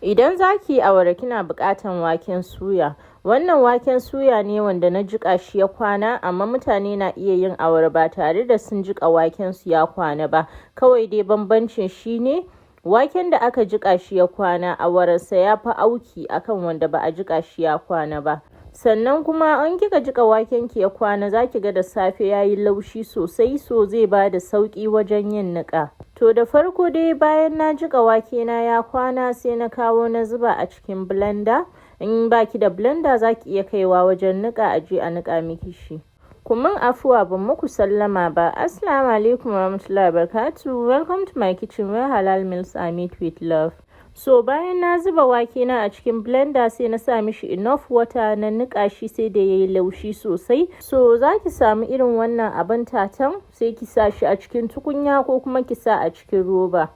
Idan za ki yi awara, kina buƙatan waken suya. Wannan waken suya ne wanda na jiƙa shi ya kwana, amma mutane na iya yin awara ba tare da sun jiƙa waken su ya kwana ba. Kawai dai bambancin shi ne, waken da aka jiƙa shi ya kwana, awararsa ya fi auki akan wanda ba a jiƙa shi ya kwana ba. Sannan kuma in kika jiƙa waken ki ya kwana, za ki ga da safe ya yi laushi sosai, so zai ba da sauƙi wajen yin niƙa. To, da farko dai, bayan na jiƙa wake na ya kwana, sai na kawo na zuba a cikin blender. In baki da blender, za ki iya kaiwa wajen niƙa a je a niƙa miki shi. Ku min afuwa, ban muku sallama ba. Assalamu alaikum warahmatullahi wabarakatuh. Welcome to my kitchen, where halal meals are made with love. So bayan na zuba wake na a cikin blender, sai na sa mishi enough water, na niƙa shi sai da yayi laushi sosai. So za ki samu irin wannan abin tatan, sai ki sa shi a cikin tukunya ko kuma ki sa a cikin roba.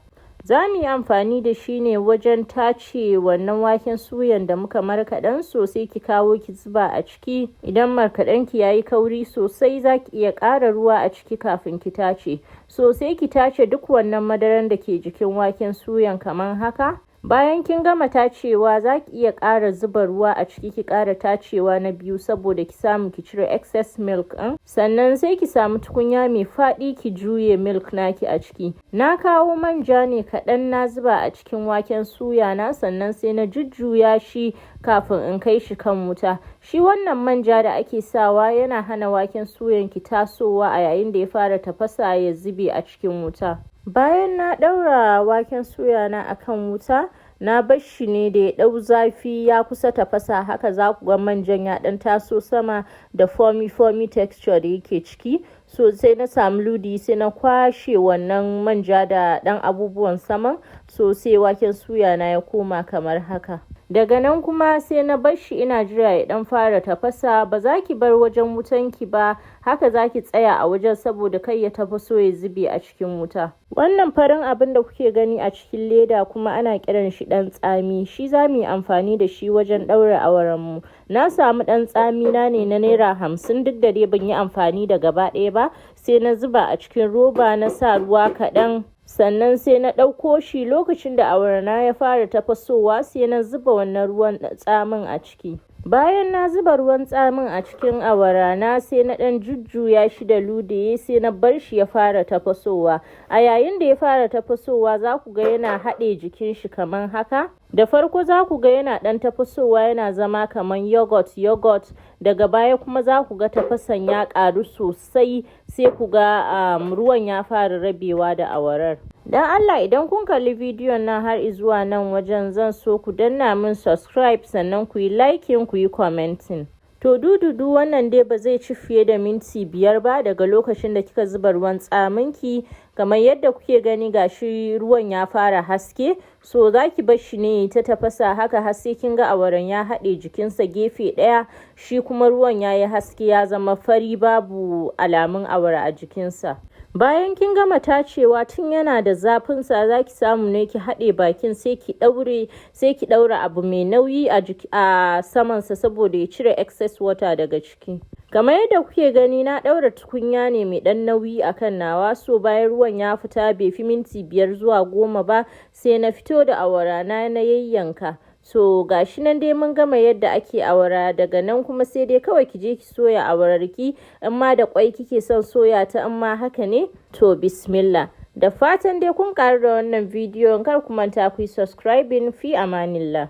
Za mu yi amfani da shi ne wajen tace wannan waken suyan da muka markaɗan. So sai ki kawo ki zuba a ciki. Idan markaɗen ki yayi kauri sosai, za ki iya ƙara ruwa a ciki kafin ki tace. So sai ki tace duk wannan madaran da ke jikin waken suyan kamar haka. Bayan kin gama tacewa, za ki iya ƙara zuba ruwa a ciki, ki ƙara tacewa na biyu, saboda ki samu ki cire excess milk ɗin. Sannan sai ki samu tukunya mai faɗi, ki juye milk naki a ciki. Na kawo manja ne kaɗan na zuba a cikin waken suya na, sannan sai na jujjuya shi kafin in kai shi kan wuta. Shi wannan manja da ake sawa yana hana waken suyan ki tasowa a yayin da ya fara tafasa ya zube a cikin wuta. Bayan na ɗaura waken suya na akan wuta, na bar shi ne da ya ɗau zafi, ya kusa tafasa haka, za ku ga manjan ya ɗan taso sama da foamy foamy texture da yake ciki. So sai na samu ludayi, sai na kwashe wannan manja da ɗan abubuwan saman. So sai waken suya na ya koma kamar haka. Daga nan kuma sai na bar shi ina jira ya ɗan fara tafasa. Ba za ki bar wajen wutanki ba, haka za ki tsaya a wajen, saboda kar ya tafaso ya zube a cikin wuta. Wannan farin abin da kuke gani a cikin leda kuma ana kiran shi ɗan tsami. Shi za mu yi amfani da shi wajen ɗaura awaran mu. Na samu ɗan tsami na ne na ₦50, duk da dai ban yi amfani da gaba ɗaya ba, sai na zuba a cikin roba, na sa ruwa kaɗan. Sannan sai na ɗauko shi lokacin da awarana ya fara tafasowa, sai na zuba wannan ruwan tsamin a ciki. Bayan na zuba ruwan tsamin a cikin awarana, sai na ɗan jujjuya shi da ludayi, sai na bar shi ya fara tafasowa. A yayin da ya fara tafasowa, za ku ga yana haɗe jikin shi kamar haka. Da farko za ku ga yana ɗan tafasowa, yana zama kamar yogurt yogurt. Daga baya kuma za ku ga tafasan ya ƙaru sosai, sai ku ga ruwan ya fara rabewa da awarar. Don Allah, idan kun kalli bidiyon nan har izuwa nan wajen, zan so ku danna min subscribe, sannan ku yi liking, ku yi commenting. To, dududu wannan dai ba zai ci fiye da minti 5 ba daga lokacin da kika zuba ruwan tsaminki. Kamar yadda kuke gani, gashi ruwan ya fara haske. So za ki bar shi ne ta tafasa haka har sai kin ga awaran ya haɗe jikinsa gefe ɗaya, shi kuma ruwan ya yi haske, ya zama fari, babu alamun awara a jikinsa. Bayan kin gama tacewa, tun yana da zafinsa za ki samu ne ki haɗe bakin, sai ki ɗaure, sai ki ɗaura abu mai nauyi a samansa saboda ya cire excess water daga ciki. Kamar yadda kuke gani, na ɗaura tukunya ne mai ɗan nauyi a kan nawa. So bayan ruwan ya fita, bai fi minti 5 zuwa 10 ba, sai na fito da awara na, na yayyanka. So gashi nan dai mun gama yadda ake awara. Daga nan kuma sai dai kawai ki je ki soya awararki, in ma da kwai kike son soya ta, in ma haka ne, to bismillah. Da fatan dai kun ƙaru da wannan bidiyon. Kar ku manta ku yi subscribing. Fi amanillah.